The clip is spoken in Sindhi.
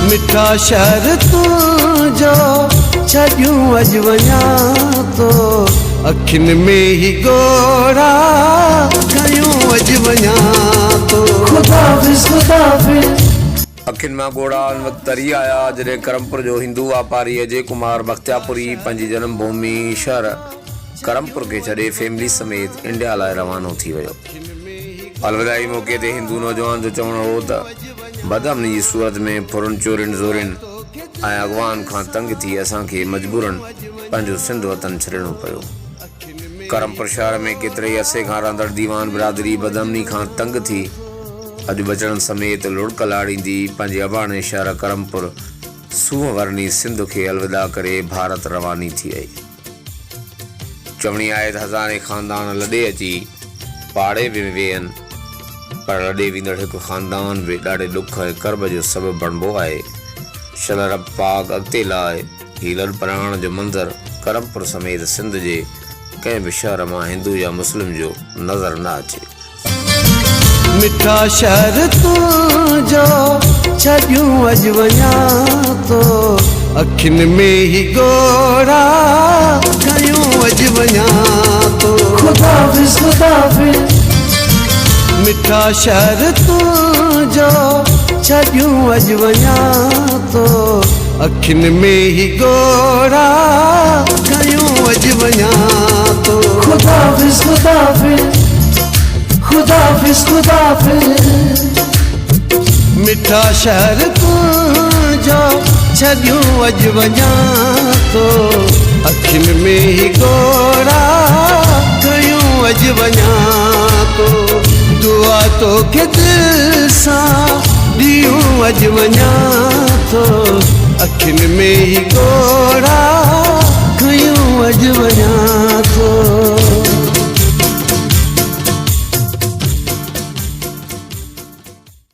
مٺا شهر تنهنجو ڇڏيون اڄ وڃان ٿو. اکين ۾ هي ڳوڙها کنيون اڄ وڃان ٿو. خدا حافظ خدا حافظ. اکين مان ڳوڙها ان وقت تري آيا، جڏهن ڪرمپور جو هندو واپاري اجي ڪمار بختياپوري پنهنجي جنم ڀومي شهر ڪرمپور کي ڇڏي فيملي سميت انڊيا لاء روانو ٿي ويو. الوداعي موقعي تي هندو نوجوان جو چوڻ هو ته بدامني جي صورت ۾ ڦرن چورين زورين ۽ اغوائن کان تنگ ٿي اسان کي مجبورن پنهنجو سنڌ وطن ڇڏڻو پيو. ڪرمپور شهر ۾ ڪيتري ئي عرصي کان رهندڙ ديوان برادري بدامني کان تنگ ٿي اڄ ٻچڙن سميت لڙڪ لاڙيندي پنهنجي اباڻي شهر ڪرمپور سونهن ورني سنڌ کي الوداع ڪري ڀارت رواني ٿي وئي. چوڻي آهي ته هزارين خاندان لڏي اچي پاڙي ۾ ويهن، پر لڏي ويندڙ هڪ خاندان به ڏاڍي ڏک ۽ ڪرب جو سبب بڻبو آهي. شل رب پاڪ اڳتي لاء هي لڏپلاڻ جو منظر ڪرمپور سميت سنڌ جي ڪنهن به شهر مان هندو يا مسلم جو نظر نه اچي. مٺا شهر تنهنجو ڇڏيون اڄ وڃان ٿو. اکين ۾ هي ڳوڙها کنيون اڄ وڃان ٿو. خدا حافظ خدا حافظ. مٺا شهر تنهنجو ڇڏيون اڄ وڃان ٿو. اکين ۾ هي ڳوڙها کنيون اڄ وڃان ٿو. خدا حافظ خدا حافظ. خدا حافظ خدا حافظ. مٺا شهر تنهنجو ڇڏيون اڄ وڃان ٿو. اکين ۾ هي ڳوڙها کنيون اڄ وڃان ٿو. دعا توکي دل سان ڏيون اڄ وڃان ٿو. اکين ۾ هي ڳوڙها